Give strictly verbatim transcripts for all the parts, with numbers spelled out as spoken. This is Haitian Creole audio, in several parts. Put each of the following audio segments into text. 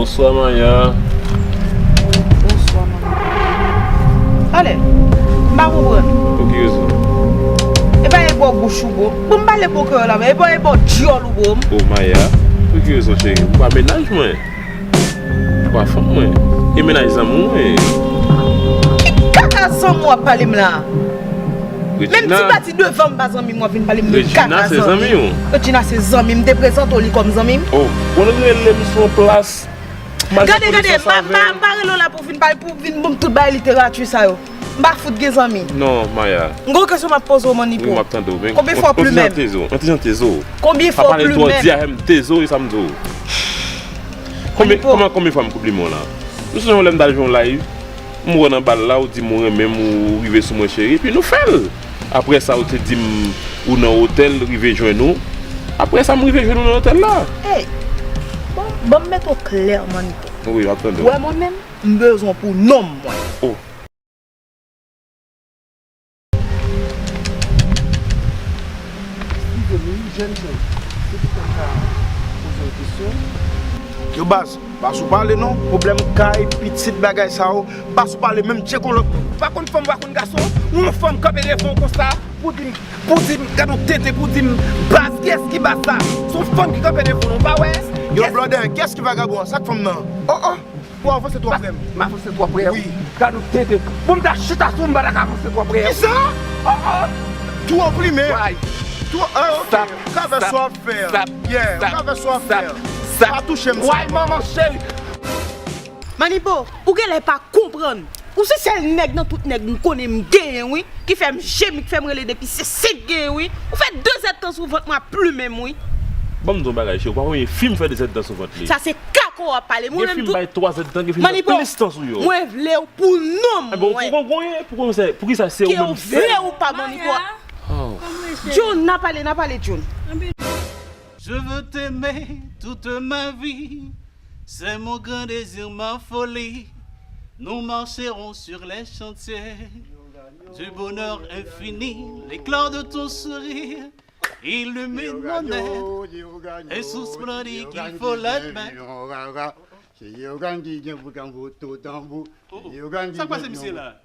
Bonswa, Maya. Bonswa, manmi. Ale, m pa konprann. Pou ki rezon? E pa e bò bouch ou, bro. Bon, m pale bò kreyòl la, men e bò, e bò dyòl ou, bro. O, Maya, pou ki rezon, cheri? Ou pa mennaj mwen. Ou pa fanm mwen. E mennaj zanmi w mwen. Ki kaka zanmi w ap pale m la? Menm ti pati devan m pa zanmi m, w ap vin pale m de kaka zanmi. Regina se zanmi w? Regina se zanmi m, m te prezante w li kòm zanmi m. O, bon, rele m sou yon plas. Gade, gade, m pa, m pa, m pa rele w la pou vin pale, pou vin ban m tout bagay literati sa yo. M pa fout gen zanmi. Non, Maya. M gen yon kesyon m ap poze w, Mannipo. Wi, m ap tande w, men. Konbyen fwa w plimen m? Yon ti jan tezo, yon ti jan tezo. Konbyen fwa w plimen m? Pa pale twò di avè m, tezo, e sa m di w. Konbyen, kòman, konbyen fwa m plimen w la? Ou sonje yon lè m t al jwe yon live? M wè w nan bal la, ou di m ou renmen m, ou rive sou mwen, cheri, epi nou fè l. Apre sa, ou te di m ou nan otèl, rive jwenn ou. Apre sa, m rive jwenn ou nan otèl la. Ey, bon, ban m mete w klè, Mannipo. Wi, m ap tande w. Ou wè mwen menm, m bezwen w pou nonm mwen. O. Yo, baz, pa sou pale non, pwoblèm kay, pitit, bagay sa yo, pa sou pale menm tchek yon lòt moun. Pa konn fanm, pa konn gason, yon fanm kanpe devan w konsa, pou di m, pou di m, gad yon tenten, pou di m, baz, kiyès ki baz sa? Se yon fanm ki kanpe devan w, ou pa wè? Yo, blòdè, kiyès ki vagabon an? Sa k fanm nan? O, o. Ou avanse twò pre m. M avanse twò pre w. Wi. Gad yon tenten. Bon, m ta chita sou ou, m pa ta ka avanse twò pre w. Kisa? O, o. Twò plimen. Twò, a, ok. Ou ka fè sa w ap fè a. Yeah, ou ka fè sa w ap fè a. Pa touche m sa. Way, manman cheri. Mannipo, ou genlè pa konprann. Ou se sèl nèg nan tout nèg m konnen m genyen, wi. Ki fè m jemi, ki fè m rele depi se senk genyen, wi. Ou fè de zèdtan sou vant mwen ap plimen m, wi. Ban m di w yon bagay, cheri, ou pa konn fi m fè de zèdtan sou vant li. Sa se kaka w ap pale. Mwen menm tou. Gen fi m bay twa zèdtan, gen fi m bay plis tan sou yo. Mwen vle w pou nonm mwen. Ebyen, ou konn konn, pou konn se, poukisa se ou menm m fè? Ke w vle ou pa, Mannipo. Oh. John, n a pale, n a pale, John. Je veux t'aimer toute ma vie. C'est mon grand désir, ma folie. Nous marcherons sur les chantiers du bonheur infini. L'éclat de ton sourire illumine mon être. Et sous splendide qu'il faut l'admettre. Se Yogan ki gen pou tanbou, tou tanbou. Oh, oh. Yogan ki gen pou tanbou. Sa k pase misye la?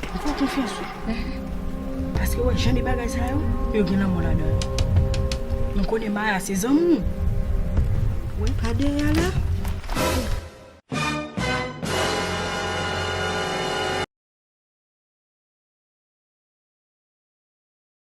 M fè w konfyans, wi. Paske w wè jan de bagay sa yo, yo gen lanmò ladan yo. M konnen Maya se zanmi w. Wi, pa dèyè a la.